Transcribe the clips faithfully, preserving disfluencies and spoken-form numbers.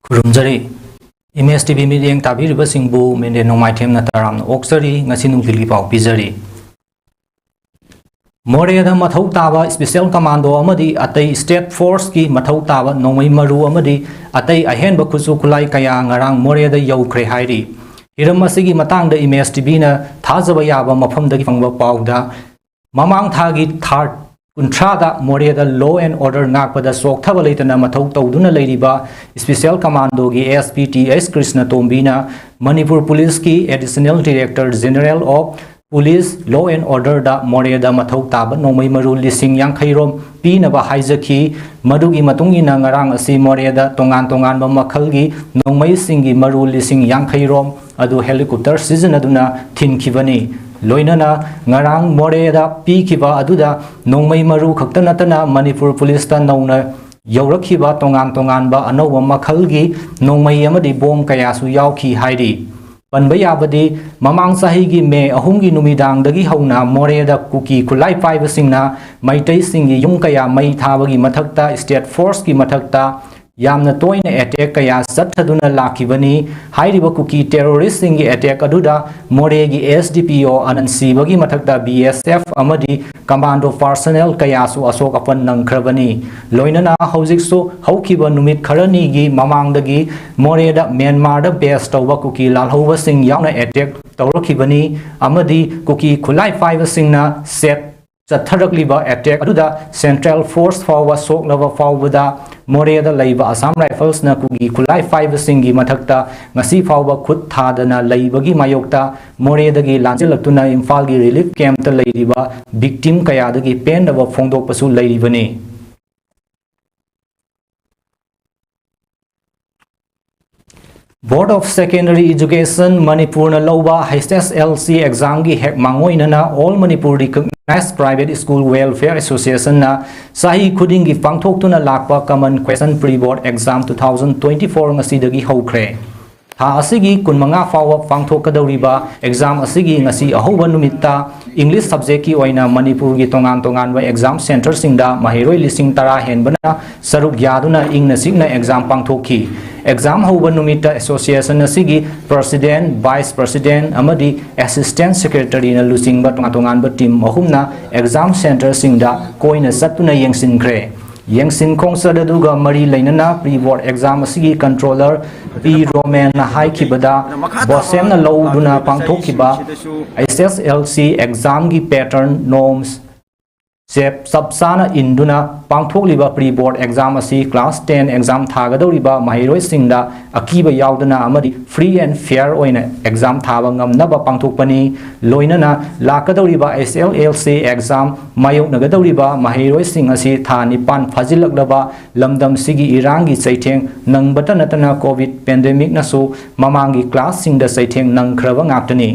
ꯈꯨꯔꯨꯝꯖꯔꯤ꯫ Image T V ꯃꯤꯠꯌꯦꯡ ꯇꯥꯕꯤꯔꯤꯕꯁꯤꯡꯕꯨ ꯃꯦꯟꯗꯦ ꯅꯣꯡꯃꯥꯏꯊꯦꯝꯅ ꯇꯔꯥꯝꯅ ꯑꯣꯛꯆꯔꯤ꯫ ꯉꯁꯤ ꯅꯨꯡꯊꯤꯜꯒꯤ ꯄꯥꯎ ꯄꯤꯖꯔꯤ꯫ ꯃꯣꯔꯦꯗ ꯃꯊꯧ ꯇꯥꯕ ꯏꯁꯄꯤꯁꯦꯜ ꯀꯃꯥꯟꯗꯣ ꯑꯃꯗꯤ ꯑꯇꯩ ꯁ꯭ꯇꯦꯠ ꯐꯣꯔꯁꯀꯤ ꯃꯊꯧ ꯇꯥꯕ ꯅꯣꯡꯃꯩ ꯃꯔꯨ ꯑꯃꯗꯤ ꯑꯇꯩ ꯑꯍꯦꯟꯕ ꯈꯨꯠꯁꯨ ꯈꯨꯠꯂꯥꯏ ꯀꯌꯥ ꯉꯔꯥꯡ ꯃꯣꯔꯦꯗ ꯌꯧꯈ꯭ꯔꯦ ꯍꯥꯏꯔꯤ꯫ ꯍꯤꯔꯝ ꯑꯁꯤꯒꯤ ꯃꯇꯥꯡꯗ ꯏꯃꯦꯖ ꯇꯤ ꯚꯤꯅ ꯊꯥꯖꯕ ꯌꯥꯕ ꯃꯐꯝꯗꯒꯤ ꯐꯪꯕ ꯄꯥꯎꯗ, ꯃꯃꯥꯡ ꯊꯥꯒꯤ ꯊꯥꯔꯠ ꯀꯨꯟꯊ꯭ꯔꯥꯗ ꯃꯣꯔꯦꯗ law and order ꯉꯥꯛꯄꯗ ꯆꯣꯛꯊꯕ ꯂꯩꯇꯅ ꯃꯊꯧ ꯇꯧꯗꯨꯅ ꯂꯩꯔꯤꯕ ꯏꯁꯄꯤꯁꯦꯜ ꯀꯃꯥꯟꯗꯣꯒꯤ ꯑꯦꯁ ꯄꯤ ꯇꯤ ꯑꯦꯁ ꯀ꯭ꯔꯤꯁꯅ ꯇꯣꯝꯕꯤꯅ ꯃꯅꯤꯄꯨꯔ ꯄꯨꯂꯤꯁꯀꯤ Additional Director General of Police Law and Orderꯗ ꯃꯣꯔꯦꯗ ꯃꯊꯧ ꯇꯥꯕ ꯅꯣꯡꯃꯩ ꯃꯔꯨ ꯂꯤꯁꯤꯡ ꯌꯥꯡꯈꯩ ꯔꯣꯝ ꯄꯤꯅꯕ ꯍꯥꯏꯖꯈꯤ꯫ ꯃꯗꯨꯒꯤ ꯃꯇꯨꯡ ꯏꯟꯅ ꯉꯔꯥꯡ ꯑꯁꯤ ꯃꯣꯔꯦꯗ ꯇꯣꯉꯥꯟ ꯇꯣꯉꯥꯟꯕ ꯃꯈꯜꯒꯤ ꯅꯣꯡꯃꯩꯁꯤꯡꯒꯤ ꯃꯔꯨ ꯂꯤꯁꯤꯡ ꯌꯥꯡꯈꯩ ꯔꯣꯝ ꯑꯗꯨ ꯍꯦꯂꯤꯀꯣꯞꯇꯔ ꯁꯤꯖꯤꯟꯅꯗꯨꯅ ꯊꯤꯟꯈꯤꯕꯅꯤ꯫ ꯂꯣꯏꯅꯅ ꯉꯔꯥꯡ ꯃꯣꯔꯦꯗ ꯄꯤꯈꯤꯕ ꯑꯗꯨꯗ ꯅꯣꯡꯃꯩ ꯃꯔꯨ ꯈꯛꯇ ꯅꯠꯇꯅ ꯃꯅꯤꯄꯨꯔ ꯄꯨꯂꯤꯁꯇ ꯅꯧꯅ ꯌꯧꯔꯛꯈꯤꯕ ꯇꯣꯉꯥꯟ ꯇꯣꯉꯥꯟꯕ ꯑꯅꯧꯕ ꯃꯈꯜꯒꯤ ꯅꯣꯡꯃꯩ ꯑꯃꯗꯤ ꯕꯣꯝ ꯀꯌꯥꯁꯨ ꯌꯥꯎꯈꯤ ꯍꯥꯏꯔꯤ꯫ ꯄꯟꯕ ꯌꯥꯕꯗꯤ, ꯃꯃꯥꯡ ꯆꯍꯤꯒꯤ ꯃꯦ ꯑꯍꯨꯝꯒꯤ ꯅꯨꯃꯤꯗꯥꯡꯗꯒꯤ ꯍꯧꯅ ꯃꯣꯔꯦꯗ ꯀꯨꯀꯤ ꯈꯨꯠꯂꯥꯏ ꯄꯥꯏꯕꯁꯤꯡꯅ ꯃꯩꯇꯩꯁꯤꯡꯒꯤ ꯌꯨꯝ ꯀꯌꯥ ꯃꯩ ꯊꯥꯕꯒꯤ ꯃꯊꯛꯇ ꯁ꯭ꯇꯦꯠ ꯐꯣꯔꯁꯀꯤ ꯃꯊꯛꯇ ꯌꯥꯝꯅ ꯇꯣꯏꯅ ꯑꯦꯇꯦꯛ ꯀꯌꯥ ꯆꯠꯊꯗꯨꯅ ꯂꯥꯛꯈꯤꯕꯅꯤ꯫ ꯍꯥꯏꯔꯤꯕ ꯀꯨꯀꯤ ꯇꯦꯔꯣꯔꯤꯁꯁꯤꯡꯒꯤ ꯑꯦꯇꯦꯛ ꯑꯗꯨꯗ ꯃꯣꯔꯦꯒꯤ ꯑꯦꯁ ꯗꯤ ꯄꯤ ꯑꯣ ꯑꯅꯟ ꯁꯤꯕꯒꯤ ꯃꯊꯛꯇ ꯕꯤ ꯑꯦꯁ ꯑꯦꯐ ꯑꯃꯗꯤ ꯀꯃꯥꯟꯗꯣ ꯄꯥꯔꯁꯅꯦꯜ ꯀꯌꯥꯁꯨ ꯑꯁꯣꯛ ꯑꯄꯟ ꯅꯪꯈ꯭ꯔꯕꯅꯤ꯫ ꯂꯣꯏꯅꯅ ꯍꯧꯖꯤꯛꯁꯨ ꯍꯧꯈꯤꯕ ꯅꯨꯃꯤꯠ ꯈꯔꯅꯤꯒꯤ ꯃꯃꯥꯡꯗꯒꯤ ꯃꯣꯔꯦꯗ ꯃ꯭ꯌꯥꯟꯃꯥꯔꯗ ꯕꯦꯁ ꯇꯧꯕ ꯀꯨꯀꯤ ꯂꯥꯜꯍꯧꯕꯁꯤꯡ ꯌꯥꯎꯅ ꯑꯦꯇꯦꯛ ꯇꯧꯔꯛꯈꯤꯕꯅꯤ ꯑꯃꯗꯤ ꯀꯨꯀꯤ ꯈꯨꯠꯂꯥꯏ ꯄꯥꯏꯕꯁꯤꯡꯅ ꯁꯦꯠ ꯆꯠꯊꯔꯛꯂꯤꯕ ꯑꯦꯇꯦꯛ ꯑꯗꯨꯗ ꯁꯦꯟꯇ꯭ꯔꯦꯜ ꯐꯣꯔꯁ ꯐꯥꯎꯕ ꯁꯣꯛꯂꯕ ꯐꯥꯎꯕꯗ ꯃꯣꯔꯦꯗ ꯂꯩꯕ ꯑꯁꯥꯝ ꯔꯥꯏꯐꯜꯁꯅ ꯀꯨꯀꯤ ꯈꯨꯠꯂꯥꯏ ꯄꯥꯏꯕꯁꯤꯡꯒꯤ ꯃꯊꯛꯇ ꯉꯁꯤ ꯐꯥꯎꯕ ꯈꯨꯠ ꯊꯥꯗꯅ ꯂꯩꯕꯒꯤ ꯃꯥꯌꯣꯛꯇ ꯃꯣꯔꯦꯗꯒꯤ ꯂꯥꯟꯖꯦꯜꯂꯛꯇꯨꯅ ꯏꯝꯐꯥꯜꯒꯤ ꯔꯤꯂꯤꯐ ꯀꯦꯝꯞꯇ ꯂꯩꯔꯤꯕ ꯚꯤꯛꯇꯤꯝ ꯀꯌꯥꯗꯒꯤ ꯄꯦꯟꯗꯕ ꯐꯣꯡꯗꯣꯛꯄꯁꯨ ꯂꯩꯔꯤꯕꯅꯤ꯫ Board of Secondary Education ꯃꯅꯤꯄꯨꯔꯅ ꯂꯧꯕ ꯍꯩꯆ ꯑꯦꯁ ꯑꯦꯜ ꯁꯤ ꯑꯦꯛꯖꯥꯝꯒꯤ ꯍꯦꯛ ꯃꯥꯡꯑꯣꯏꯅꯅ All Manipur Recognized Private School Welfare Associationꯅ ꯆꯍꯤ ꯈꯨꯗꯤꯡꯒꯤ ꯄꯥꯡꯊꯣꯛꯇꯨꯅ ꯂꯥꯛꯄ Common Question Pre-Board Exam two thousand twenty four ꯉꯁꯤꯗꯒꯤ ꯍꯧꯈ꯭ꯔꯦ꯫ ꯊꯥ ꯑꯁꯤꯒꯤ ꯀꯨꯟꯃꯉꯥ ꯐꯥꯎꯕ ꯄꯥꯡꯊꯣꯛꯀꯗꯧꯔꯤꯕ ꯑꯦꯛꯖꯥꯝ ꯑꯁꯤꯒꯤ ꯉꯁꯤ ꯑꯍꯧꯕ ꯅꯨꯃꯤꯠꯇ ꯏꯪꯂꯤꯁ ꯁꯕꯖꯦꯛꯀꯤ ꯑꯣꯏꯅ ꯃꯅꯤꯄꯨꯔꯒꯤ ꯇꯣꯉꯥꯟ ꯇꯣꯉꯥꯟꯕ ꯑꯦꯛꯖꯥꯝ ꯁꯦꯟꯇꯔꯁꯤꯡꯗ ꯃꯍꯩꯔꯣꯏ ꯂꯤꯁꯤꯡ ꯇꯔꯥ ꯍꯦꯟꯕꯅ ꯁꯔꯨꯛ ꯌꯥꯗꯨꯅ ꯏꯪꯅ ꯆꯤꯛꯅ ꯑꯦꯛꯖꯥꯝ ꯄꯥꯡꯊꯣꯛꯈꯤ꯫ ꯑꯦꯛꯖꯥꯝ ꯍꯧꯕ ꯅꯨꯃꯤꯠꯇ ꯑꯦꯁꯣꯁꯤꯌꯦꯁꯟ ꯑꯁꯤꯒꯤ ꯄ꯭ꯔꯁꯤꯗꯦꯟꯠ, ꯚꯥꯏꯁ ꯄ꯭ꯔꯁꯤꯗꯦꯟꯠ ꯑꯃꯗꯤ ꯑꯦꯁꯤꯁꯇꯦꯟꯠ ꯁꯦꯀ꯭ꯔꯦꯇꯔꯤꯅ ꯂꯨꯆꯤꯡꯕ ꯇꯣꯉꯥꯟ ꯇꯣꯉꯥꯟꯕ ꯇꯤꯝ ꯑꯍꯨꯝꯅ ꯑꯦꯛꯖꯥꯝ ꯁꯦꯟꯇꯔꯁꯤꯡꯗ ꯀꯣꯏꯅ ꯆꯠꯇꯨꯅ ꯌꯦꯡꯁꯤꯟꯈ꯭ꯔꯦ꯫ ꯌꯦꯡꯁꯤꯟ ꯈꯣꯡꯆꯠ ꯑꯗꯨꯒ ꯃꯔꯤ ꯂꯩꯅꯅ ꯄ꯭ꯔꯤ ꯕꯣꯔꯗ ꯑꯦꯛꯖꯥꯝ ꯑꯁꯤꯒꯤ ꯀꯟꯇ꯭ꯔꯣꯂꯔ ꯄꯤ ꯔꯣꯃꯦꯟꯅ ꯍꯥꯏꯈꯤꯕꯗ, ꯕꯣꯁꯦꯝꯅ ꯂꯧꯗꯨꯅ ꯄꯥꯡꯊꯣꯛꯈꯤꯕ ꯑꯩꯆ ꯑꯦꯁ ꯑꯦꯜ ꯁꯤ ꯑꯦꯛꯖꯥꯝꯒꯤ ꯄꯦꯇꯔꯟ, ꯅꯣꯔꯝꯁ, ꯆꯦꯞ ꯆꯞ ꯆꯥꯅ ꯏꯟꯗꯨꯅ ꯄꯥꯡꯊꯣꯛꯂꯤꯕ ꯄ꯭ꯔꯤ ꯕꯣꯔꯗ ꯑꯦꯛꯖꯥꯝ ꯑꯁꯤ ꯀ꯭ꯂꯥꯁ ꯇꯦꯟ ꯑꯦꯛꯖꯥꯝ ꯊꯥꯒꯗꯧꯔꯤꯕ ꯃꯍꯩꯔꯣꯏꯁꯤꯡꯗ ꯑꯀꯤꯕ ꯌꯥꯎꯗꯅ ꯑꯃꯗꯤ ꯐ꯭ꯔꯤ ꯑꯦꯟ ꯐꯤꯌꯔ ꯑꯣꯏꯅ ꯑꯦꯛꯖꯥꯝ ꯊꯥꯕ ꯉꯝꯅꯕ ꯄꯥꯡꯊꯣꯛꯄꯅꯤ꯫ ꯂꯣꯏꯅꯅ ꯂꯥꯛꯀꯗꯧꯔꯤꯕ H S L C exam ꯃꯥꯌꯣꯛꯅꯒꯗꯧꯔꯤꯕ ꯃꯍꯩꯔꯣꯏꯁꯤꯡ ꯑꯁꯤ ꯊꯥ ꯅꯤꯄꯥꯟ ꯐꯥꯖꯤꯜꯂꯛꯂꯕ ꯂꯝꯗꯝꯁꯤꯒꯤ ꯏꯔꯥꯡꯒꯤ ꯆꯩꯊꯦꯡ ꯅꯪꯕꯇ ꯅꯠꯇꯅ ꯀꯣꯚꯤꯗ ꯄꯦꯟꯗꯦꯃꯤꯛꯅꯁꯨ ꯃꯃꯥꯡꯒꯤ ꯀ꯭ꯂꯥꯁꯁꯤꯡꯗ ꯆꯩꯊꯦꯡ ꯅꯪꯈ꯭ꯔꯕ ꯉꯥꯛꯇꯅꯤ꯫